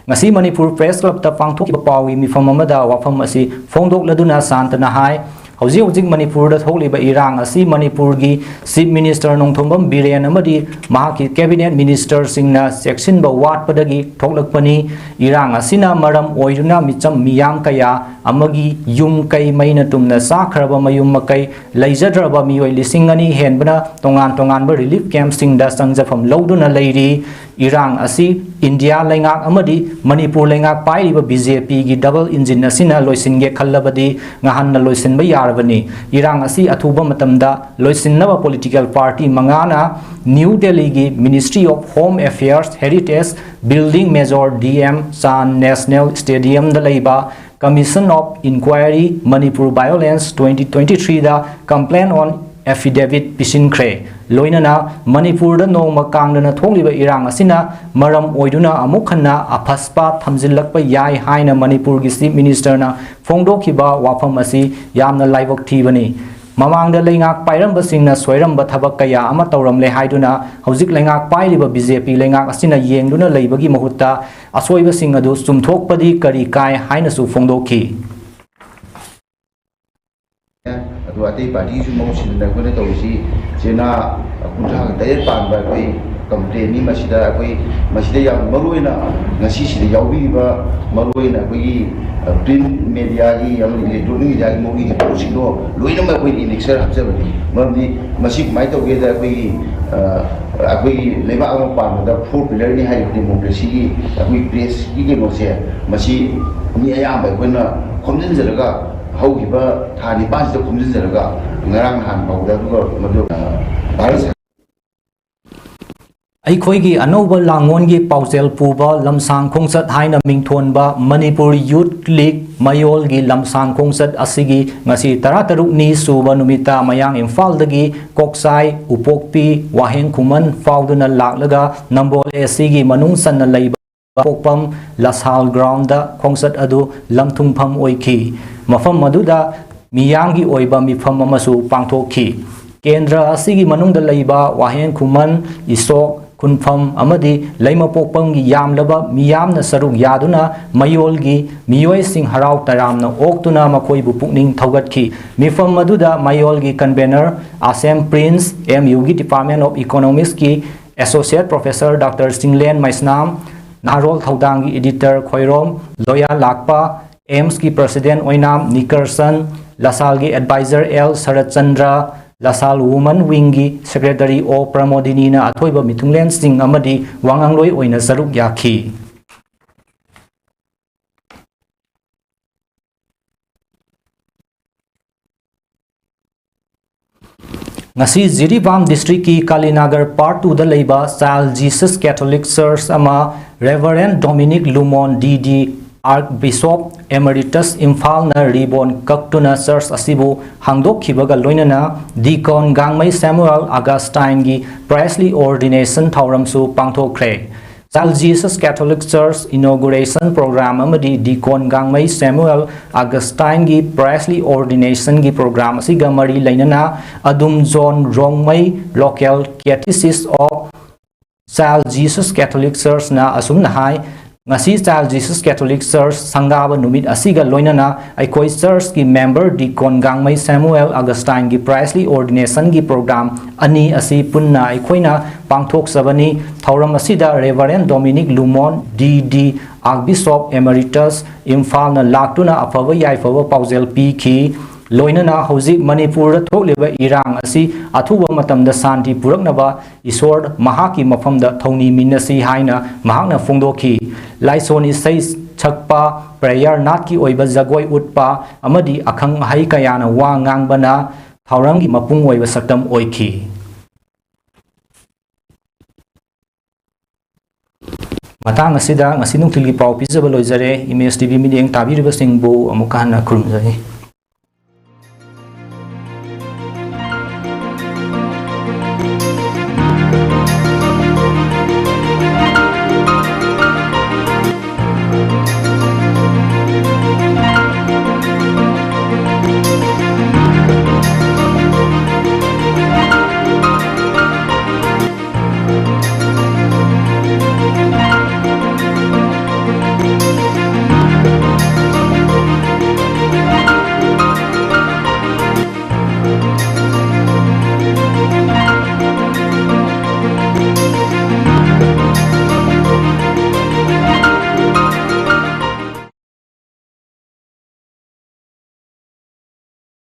ꯉꯁꯤ ꯃꯅꯤꯄꯨꯔ Press Clubꯇ ꯄꯥꯡꯊꯣꯛꯈꯤꯕ ꯄꯥꯎꯒꯤ ꯃꯤꯐꯝ ꯑꯃꯗ ꯋꯥꯐꯝ ꯑꯁꯤ ꯐꯣꯡꯗꯣꯛꯂꯗꯨꯅ ꯁꯥꯟꯇꯅ ꯍꯥꯏ, ꯍꯧꯖꯤꯛ ꯍꯧꯖꯤꯛ ꯃꯅꯤꯄꯨꯔꯗ ꯊꯣꯛꯂꯤꯕ ꯏꯔꯥꯡ ꯑꯁꯤ ꯃꯅꯤꯄꯨꯔꯒꯤ Chief Minister ꯅꯣꯡꯊꯣꯝꯕꯝ ꯕꯤꯔꯦꯟ ꯑꯃꯗꯤ ꯃꯍꯥꯛꯀꯤ cabinet ministerꯁꯤꯡꯅ ꯆꯦꯛꯁꯤꯟꯕ ꯋꯥꯠꯄꯗꯒꯤ ꯊꯣꯛꯂꯛꯄꯅꯤ꯫ ꯏꯔꯥꯡ ꯑꯁꯤꯅ ꯃꯔꯝ ꯑꯣꯏꯗꯨꯅ ꯃꯤꯆꯝ ꯃꯤꯌꯥꯝ ꯀꯌꯥ ꯑꯃꯒꯤ ꯌꯨꯝ ꯀꯩ ꯃꯩꯅ ꯇꯨꯝꯅ ꯆꯥꯈ꯭ꯔꯕ ꯃꯌꯨꯝ ꯃꯀꯩ ꯂꯩꯖꯗ꯭ꯔꯕ ꯃꯤꯑꯣꯏ ꯂꯤꯁꯤꯡ ꯑꯅꯤ ꯍꯦꯟꯕꯅ ꯇꯣꯉꯥꯟ ꯇꯣꯉꯥꯟꯕ relief campꯁꯤꯡꯗ ꯆꯪꯖꯐꯝ ꯂꯧꯗꯨꯅ ꯂꯩꯔꯤ꯫ ꯏꯔꯥꯡ ꯑꯁꯤ ꯏꯟꯗꯤꯌꯥ ꯂꯩꯉꯥꯛ ꯑꯃꯗꯤ ꯃꯅꯤꯄꯨꯔ ꯂꯩꯉꯥꯛ ꯄꯥꯏꯔꯤꯕ BJPꯒꯤ double engine ꯑꯁꯤꯅ ꯂꯣꯏꯁꯤꯟꯒꯦ ꯈꯜꯂꯕꯗꯤ ꯉꯍꯥꯟꯅ ꯂꯣꯏꯁꯤꯟꯕ ꯌꯥꯔꯕꯅꯤ꯫ ꯏꯔꯥꯡ ꯑꯁꯤ ꯑꯊꯨꯕ ꯃꯇꯝꯗ ꯂꯣꯏꯁꯤꯟꯅꯕ political party ꯃꯉꯥꯅ ꯅ꯭ꯌꯨ ꯗꯦꯜꯂꯤꯒꯤ Ministry of Home Affairs, Heritage, Building Major, DM, Chan National Stadiumꯗ ꯂꯩꯕ Commission of Inquiry Manipur Violence twenty twenty-threeꯗ complaint on affidavit ꯄꯤꯁꯤꯟꯈ꯭ꯔꯦ꯫ ꯂꯣꯏꯅꯅ ꯃꯅꯤꯄꯨꯔꯗ ꯅꯣꯡꯃ ꯀꯥꯡꯗꯅ ꯊꯣꯛꯂꯤꯕ ꯏꯔꯥꯡ ꯑꯁꯤꯅ ꯃꯔꯝ ꯑꯣꯏꯗꯨꯅ ꯑꯃꯨꯛ ꯍꯟꯅ ꯑꯐꯁꯄꯥ ꯊꯝꯖꯤꯜꯂꯛꯄ ꯌꯥꯏ ꯍꯥꯏꯅ ꯃꯅꯤꯄꯨꯔꯒꯤ Chief Ministerꯅ ꯐꯣꯡꯗꯣꯛꯈꯤꯕ ꯋꯥꯐꯝ ꯑꯁꯤ ꯌꯥꯝꯅ ꯂꯥꯏꯕꯛ ꯊꯤꯕꯅꯤ꯫ ꯃꯃꯥꯡꯗ ꯂꯩꯉꯥꯛ ꯄꯥꯏꯔꯝꯕꯁꯤꯡꯅ ꯁꯣꯏꯔꯝꯕ ꯊꯕꯛ ꯀꯌꯥ ꯑꯃ ꯇꯧꯔꯝꯂꯦ ꯍꯥꯏꯗꯨꯅ ꯍꯧꯖꯤꯛ ꯂꯩꯉꯥꯛ ꯄꯥꯏꯔꯤꯕ BJP ꯂꯩꯉꯥꯛ ꯑꯁꯤꯅ ꯌꯦꯡꯗꯨꯅ ꯂꯩꯕꯒꯤ ꯃꯍꯨꯠꯇ ꯑꯁꯣꯏꯕꯁꯤꯡ ꯑꯗꯨ ꯆꯨꯝꯊꯣꯛꯄꯗꯤ ꯀꯔꯤ ꯀꯥꯏ ꯍꯥꯏꯅꯁꯨ ꯐꯣꯡꯗꯣꯛꯈꯤ꯫ ꯑꯗꯨꯒ ꯑꯇꯩ partyꯁꯨ ꯃꯍꯨꯠ ꯁꯤꯟꯗꯅ ꯑꯩꯈꯣꯏꯅ ꯇꯧꯔꯤꯁꯤ ꯆꯦꯅꯥ ꯀꯨꯟꯊ꯭ꯔꯥꯒ ꯇꯔꯦꯠ ꯄꯥꯟꯕ ꯑꯩꯈꯣꯏ complainꯅꯤ꯫ ꯃꯁꯤꯗ ꯑꯩꯈꯣꯏ, ꯃꯁꯤꯗ ꯌꯥꯝ ꯃꯔꯨ ꯑꯣꯏꯅ ꯉꯁꯤꯁꯤꯗ ꯌꯥꯎꯕꯤꯔꯤꯕ ꯃꯔꯨ ꯑꯣꯏꯅ ꯑꯩꯈꯣꯏꯒꯤ, ꯄ꯭ꯔꯤꯟꯠ ꯃꯦꯗꯤꯌꯥꯒꯤ ꯑꯃꯗꯤ ꯏꯂꯦꯛꯇ꯭ꯔꯣꯅꯤꯛ ꯃꯦꯗꯤꯌꯥꯒꯤ ꯃꯑꯣꯡꯒꯤ ꯔꯤꯄꯣꯔꯠꯁꯤꯡꯗꯣ ꯂꯣꯏꯅꯃꯛ ꯑꯩꯈꯣꯏꯅ ꯏꯟꯗꯦꯛꯁꯔ ꯍꯥꯞꯆꯕꯅꯤ꯫ ꯃꯔꯝꯗꯤ ꯃꯁꯤ ꯀꯃꯥꯏꯅ ꯇꯧꯒꯦꯗ, ꯑꯩꯈꯣꯏꯒꯤ ꯑ, ꯑꯩꯈꯣꯏꯒꯤ ꯂꯩꯕꯥꯛ ꯑꯃ ꯄꯥꯟꯕꯗ ꯐꯣꯔ ꯄꯤꯂꯔꯅꯤ ꯍꯥꯏꯔꯤꯕ ꯗꯦꯃꯣꯀ꯭ꯔꯦꯁꯤꯒꯤ ꯑꯩꯈꯣꯏ ꯄ꯭ꯔꯦꯁꯀꯤ ꯀꯩꯅꯣꯁꯦ, ꯃꯁꯤ ꯃꯤ ꯑꯌꯥꯝꯕ ꯑꯩꯈꯣꯏꯅ ꯈꯣꯝꯖꯤꯟꯖꯔꯒ, ꯍꯧꯈꯤꯕ ꯊꯥ ꯅꯤꯄꯥꯟꯁꯤꯗ ꯈꯣꯝꯖꯤꯟꯖꯔꯒ ꯉꯔꯥꯡ ꯅꯍꯥꯟ ꯐꯥꯎꯗ, ꯑꯗꯨꯒ ꯃꯗꯨ, ꯑ, ꯚꯥꯔꯠ ꯁꯔ- ꯑꯩꯈꯣꯏꯒꯤ ꯑꯅꯧꯕ ꯂꯥꯡꯉꯣꯟꯒꯤ ꯄꯥꯎꯖꯦꯜ ꯄꯨꯕ ꯂꯝꯁꯥꯡ ꯈꯣꯡꯆꯠ ꯍꯥꯏꯅ ꯃꯤꯡꯊꯣꯟꯕ ꯃꯅꯤꯄꯨꯔ ꯌꯨꯠ ꯂꯤꯒ ꯃꯌꯣꯜꯒꯤ ꯂꯝꯁꯥꯡ ꯈꯣꯡꯆꯠ ꯑꯁꯤꯒꯤ ꯉꯁꯤ ꯇꯔꯥꯇꯔꯨꯛꯅꯤ ꯁꯨꯕ ꯅꯨꯃꯤꯠꯇ ꯃꯌꯥꯡ ꯏꯝꯐꯥꯜꯗꯒꯤ ꯀꯣꯛꯆꯥꯏ, ꯎꯄꯣꯛꯄꯤ, ꯋꯥꯍꯦꯡ ꯈꯨꯃꯟ ꯐꯥꯎꯗꯨꯅ ꯂꯥꯛꯂꯒ ꯅꯝꯕꯣꯜ ꯑꯦ ꯁꯤꯒꯤ ꯃꯅꯨꯡ ꯆꯟꯅ ꯂꯩꯕ ꯄꯣꯛꯄꯝ ꯂꯁꯥꯜ ꯒ꯭ꯔꯥꯎꯟꯗ ꯈꯣꯡꯆꯠ ꯑꯗꯨ ꯂꯝꯊꯨꯡꯐꯝ ꯑꯣꯏꯈꯤ꯫ ꯃꯐꯝ ꯑꯗꯨꯗ ꯃꯤꯌꯥꯝꯒꯤ ꯑꯣꯏꯕ ꯃꯤꯐꯝ ꯑꯃꯁꯨ ꯄꯥꯡꯊꯣꯛꯈꯤ꯫ ꯀꯦꯟꯗ꯭ꯔ ꯑꯁꯤꯒꯤ ꯃꯅꯨꯡꯗ ꯂꯩꯕ ꯋꯥꯍꯦꯡ ꯈꯨꯃꯟ, ꯏꯁꯣꯛ, ꯈꯨꯟꯐꯝ ꯑꯃꯗꯤ ꯂꯩꯃꯄꯣꯛꯄꯝꯒꯤ ꯌꯥꯝꯂꯕ ꯃꯤꯌꯥꯝꯅ ꯁꯔꯨꯛ ꯌꯥꯗꯨꯅ ꯃꯌꯣꯜꯒꯤ ꯃꯤꯑꯣꯏꯁꯤꯡ ꯍꯔꯥꯎ ꯇꯌꯥꯝꯅ ꯑꯣꯛꯇꯨꯅ ꯃꯈꯣꯏꯕꯨ ꯄꯨꯛꯅꯤꯡ ꯊꯧꯒꯠꯈꯤ꯫ ꯃꯤꯐꯝ ꯑꯗꯨꯗ ꯃꯌꯣꯜꯒꯤ ꯀꯟꯚꯦꯅꯔ ꯑꯁꯦꯝ ꯄ꯭ꯔꯤꯟꯁ, ꯑꯦꯝ ꯌꯨꯒꯤ ꯗꯤꯄꯥꯔꯠꯃꯦꯟ ꯑꯣꯐ ꯏꯀꯣꯅꯣꯃꯤꯛꯁꯀꯤ associate professor doctor Chinglen Meisnam, ꯅꯍꯥꯔꯣꯜ ꯊꯧꯗꯥꯡꯒꯤ ꯏꯗꯤꯇꯔ ꯈꯣꯏꯔꯣꯝ ꯂꯣꯌꯥ ꯂꯥꯛꯄ, ꯑꯦꯝꯁꯀꯤ ꯄ꯭ꯔꯁꯤꯗꯦꯟ ꯑꯣꯏꯅꯥꯝ ꯅꯤꯀꯔꯁꯟ, ꯂꯁꯥꯜꯒꯤ adviser L Saratchandra, Lasal woman ꯋꯤꯡꯒꯤ ꯁꯦꯀ꯭ꯔꯦꯇꯔꯤ ꯑꯣ ꯄ꯭ꯔꯃꯣꯗꯤꯅꯤꯅ ꯑꯊꯣꯏꯕ ꯃꯤꯊꯨꯡꯂꯦꯟꯁꯤꯡ ꯑꯃꯗꯤ ꯋꯥꯉꯥꯡꯂꯣꯏ ꯑꯣꯏꯅ ꯁꯔꯨꯛ ꯌꯥꯈꯤ꯫ ꯉꯁꯤ ꯖꯤꯔꯤꯕꯥꯝ ꯗꯤꯁꯇ꯭ꯔꯤꯛꯀꯤ ꯀꯥꯂꯤꯅꯥꯒꯔ ꯄꯥꯔꯠ ꯇꯨꯗ ꯂꯩꯕ ꯆꯥꯏꯜ ꯖꯤꯁꯁ ꯀꯦꯊꯣꯂꯤꯛ ꯆꯔꯆ ꯑꯃ ꯔꯦꯚꯔꯦꯟ ꯗꯣꯃꯤꯅꯤꯛ ꯂꯨꯃꯣꯟ ꯗꯤ ꯗꯤ, ꯑꯥꯔꯛ ꯕꯤꯁꯣꯞ ꯑꯦꯃꯔꯤꯇꯁ ꯏꯝꯐꯥꯜꯅ ꯔꯤꯕꯣꯟ ꯀꯛꯇꯨꯅ ꯆꯔꯆ ꯑꯁꯤꯕꯨ ꯍꯥꯡꯗꯣꯛꯈꯤꯕꯒ ꯂꯣꯏꯅꯅ ꯗꯤꯀꯣꯟ ꯒꯥꯡꯃꯩ ꯁꯦꯃꯨꯑꯦꯜ ꯑꯒꯁꯇꯥꯏꯟꯒꯤ ꯄ꯭ꯔꯥꯏꯁꯂꯤ ꯑꯣꯔꯗꯤꯅꯦꯁꯟ ꯊꯧꯔꯝꯁꯨ ꯄꯥꯡꯊꯣꯛꯈ꯭ꯔꯦ꯫ ꯆꯥꯏꯜ ꯖꯤꯁꯁ ꯀꯦꯊꯣꯂꯤꯛ ꯆꯔꯆ ꯏꯅꯣꯒꯨꯔꯦꯁꯟ ꯄ꯭ꯔꯣꯒ꯭ꯔꯥꯝ ꯑꯃꯗꯤ ꯗꯤꯀꯣꯟ ꯒꯥꯡꯃꯩ ꯁꯦꯃꯨꯑꯦꯜ ꯑꯒꯁꯇꯥꯏꯟꯒꯤ ꯄ꯭ꯔꯥꯏꯁꯂꯤ ꯑꯣꯔꯗꯤꯅꯦꯁꯟꯒꯤ ꯄ꯭ꯔꯣꯒ꯭ꯔꯥꯝ ꯑꯁꯤꯒ ꯃꯔꯤ ꯂꯩꯅꯅ ꯑꯗꯨꯝ John Rongmei, local catechist of child Jesus Catholic ꯆꯔꯆꯅ ꯑꯁꯨꯝꯅ ꯍꯥꯏ, ꯉꯁꯤ Child Jesus Catholic Church ꯁꯪꯒꯥꯕ ꯅꯨꯃꯤꯠ ꯑꯁꯤꯒ ꯂꯣꯏꯅꯅ ꯑꯩꯈꯣꯏ church ꯀꯤ member deacon ꯒꯥꯡꯃꯩ Samuel Augustine ꯒꯤ priestly ordination ꯒꯤ program ꯑꯅꯤ ꯑꯁꯤ ꯄꯨꯟꯅ ꯑꯩꯈꯣꯏꯅ ꯄꯥꯡꯊꯣꯛꯆꯕꯅꯤ꯫ ꯊꯧꯔꯝ ꯑꯁꯤꯗ Reverend Dominic Lumon, D D, Archbishop Emeritus, ꯏꯝꯐꯥꯜꯅ ꯂꯥꯛꯇꯨꯅ ꯑꯐꯕ ꯌꯥꯏꯐꯕ ꯄꯥꯎꯖꯦꯜ ꯄꯤꯈꯤ꯫ ꯂꯣꯏꯅꯅ ꯍꯧꯖꯤꯛ ꯃꯅꯤꯄꯨꯔꯗ ꯊꯣꯛꯂꯤꯕ ꯏꯔꯥꯡ ꯑꯁꯤ ꯑꯊꯨꯕ ꯃꯇꯝꯗ ꯁꯥꯟꯇꯤ ꯄꯨꯔꯛꯅꯕ ꯏꯁꯣꯔ ꯃꯍꯥꯛꯀꯤ ꯃꯐꯝꯗ ꯊꯧꯅꯤꯃꯤꯟꯅꯁꯤ ꯍꯥꯏꯅ ꯃꯍꯥꯛꯅ ꯐꯣꯡꯗꯣꯛꯈꯤ꯫ ꯂꯥꯏꯁꯣꯟ ꯏꯁꯩ ꯁꯛꯄ, prayer, ꯅꯥꯠꯀꯤ ꯑꯣꯏꯕ ꯖꯒꯣꯏ ꯎꯠꯄ ꯑꯃꯗꯤ ꯑꯈꯪ ꯑꯍꯩ ꯀꯌꯥꯅ ꯋꯥ ꯉꯥꯡꯕꯅ ꯊꯧꯔꯝꯒꯤ ꯃꯄꯨꯡ ꯑꯣꯏꯕ ꯁꯛꯇꯝ ꯑꯣꯏꯈꯤ꯫ ꯃꯇꯥꯡ ꯑꯁꯤꯗ ꯉꯁꯤ ꯅꯨꯡꯊꯤꯜꯒꯤ ꯄꯥꯎ ꯄꯤꯖꯕ ꯂꯣꯏꯖꯔꯦ꯫ M S T V ꯃꯤꯠꯌꯦꯡ ꯇꯥꯕꯤꯔꯤꯕꯁꯤꯡꯕꯨ ꯑꯃꯨꯛꯀ ꯍꯟꯅ ꯈꯨꯔꯨꯝꯖꯔꯤ꯫